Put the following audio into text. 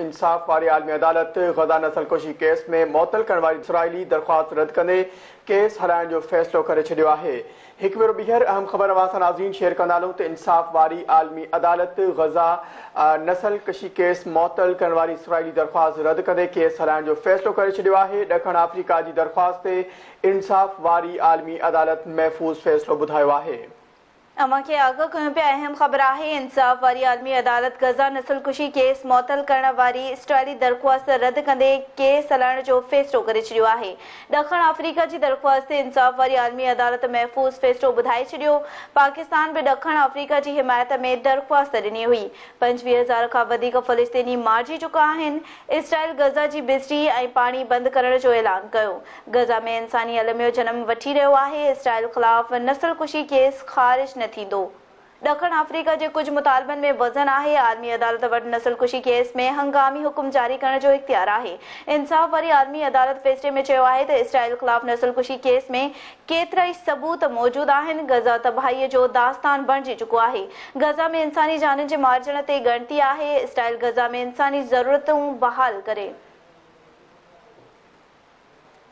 انصاف واري عالمي عدالت غزه نسل ڪشي ڪيس ۾ معطل ڪرڻ واري اسرائيلي درخواست رد ڪندي ڪيس هلائڻ جو فيصلو ڪري ڇڏيو آهي. هڪ ڀيرو ٻيهر اهم خبر اوهان سان ناظرين شيئر ڪندا هلون ته انصاف واري عالمي عدالت غزه نسل ڪشي ڪيس معطل ڪرڻ واري اسرائيلي درخواست رد ڪندي ڪيس هلائڻ جو فيصلو ڪري ڇڏيو آهي. ڏکڻ آفريڪا جي درخواست تي انصاف واري عالمي عدالت محفوظ فيصلو ٻڌايو آهي. اوهان کي آگاهه ڪيون پيا اهم خبر آهي انصاف واري عالمي عدالت غزه نسل ڪشي ڪيس معطل ڪرڻ واري اسرائيلي درخواست رد ڪندي ڪيس هلائڻ جو فيصلو ڪري ڇڏيو آهي ڏکڻ آفريڪا جي درخواست تي انصاف واري عالمي عدالت محفوظ فيصلو ٻڌائي ڇڏيو پاڪستان به ڏکڻ آفريڪا جي حمايت ۾ درخواست ڏني هئي 25 هزار کان وڌيڪ فلسطيني مارجي چڪا آهن اسرائيل غزه جي بجلي ۽ پاڻي بند ڪرڻ جو اعلان ڪيو غزه ۾ انساني الميو جنم وٺي رهيو آهي، اسرائيل خلاف نسل ڪشي ڪيس خارج نه ٿيندو. ڏکڻ آفريڪا جي ڪجهه مطالبن ۾ وزن آهي، عالمي عدالت وٽ نسل ڪشي ڪيس ۾ هنگامي حڪم جاري ڪرڻ جو اختيار آهي. انصاف واري عالمي عدالت فيصلي ۾ چيو آهي ته اسرائيل خلاف نسل ڪشي ڪيس ۾ ڪيترائي ثبوت موجود آهن، غزه تباهي جو داستان بڻجي چڪو آهي، غزه ۾ انساني جانين جي مارجڻ تي ڳڻتي آهي، اسرائيل غزه ۾ انساني ضرورتون بحال ڪري.